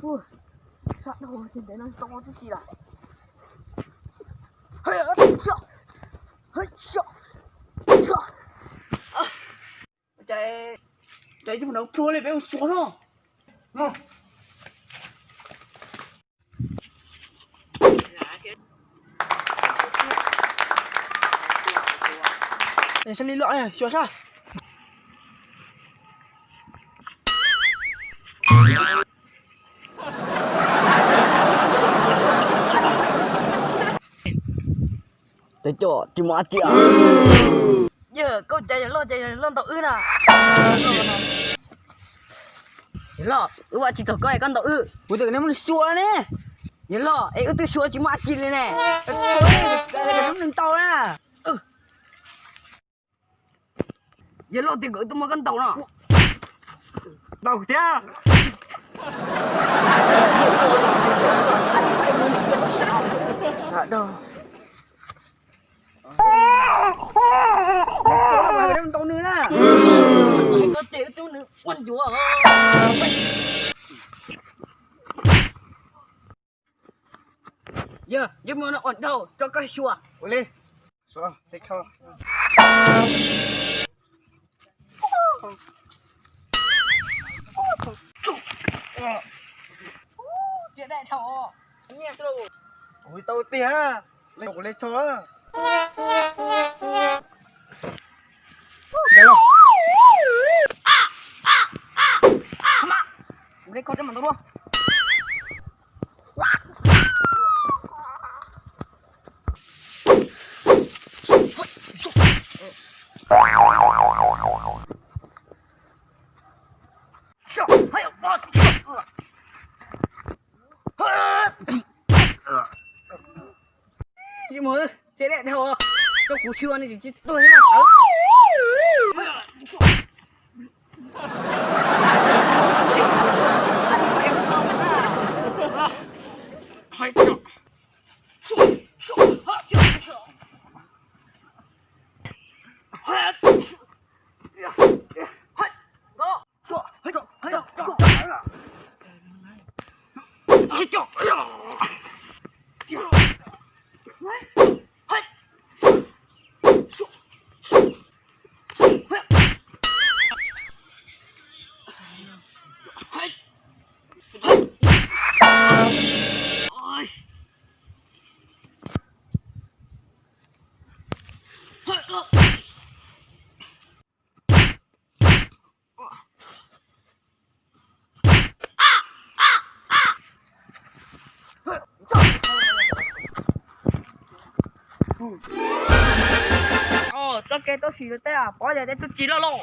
Ua, sab dhau, ces ntev no tsis tau ua tib si lawm. Ces, ces coj mus nrog plhu li peb mus xyuas no. Sab li loj xyuas sab. Tes coj tsis muaj dab tsi. Yawg, koj cas yawg loj ces yawg loj ntaus wb na. Yawg loj, wb ua tsis txog koj es koj ntaus wb. Kuv twb kom nej mus xyuas ne. Yawg loj, es wb twb xyuas tsis muaj dab tsi li ne. Nws ntaus na. Yawg loj tias kom wb tuaj muab koj ntaus no. Ntaus thiab. Sawv daws, ntaus nws na. Koj ces wb twb nws ua ncuav. Yawg, yawg muaj no ua dhau, tso koj xyuas. Ua li. Txias dai dhau. Nyiaj xwb lauj. Kuv tau tiag, kuv li tso. Kuv li kho tso mam ntau dua. Tsis mus, txias dai dhau, tso kuv xyuas nws tsis tsis tuag thiab mas tawv. Txoj kev tau sim lawm tej, pov yog tej tub tsis loj loj.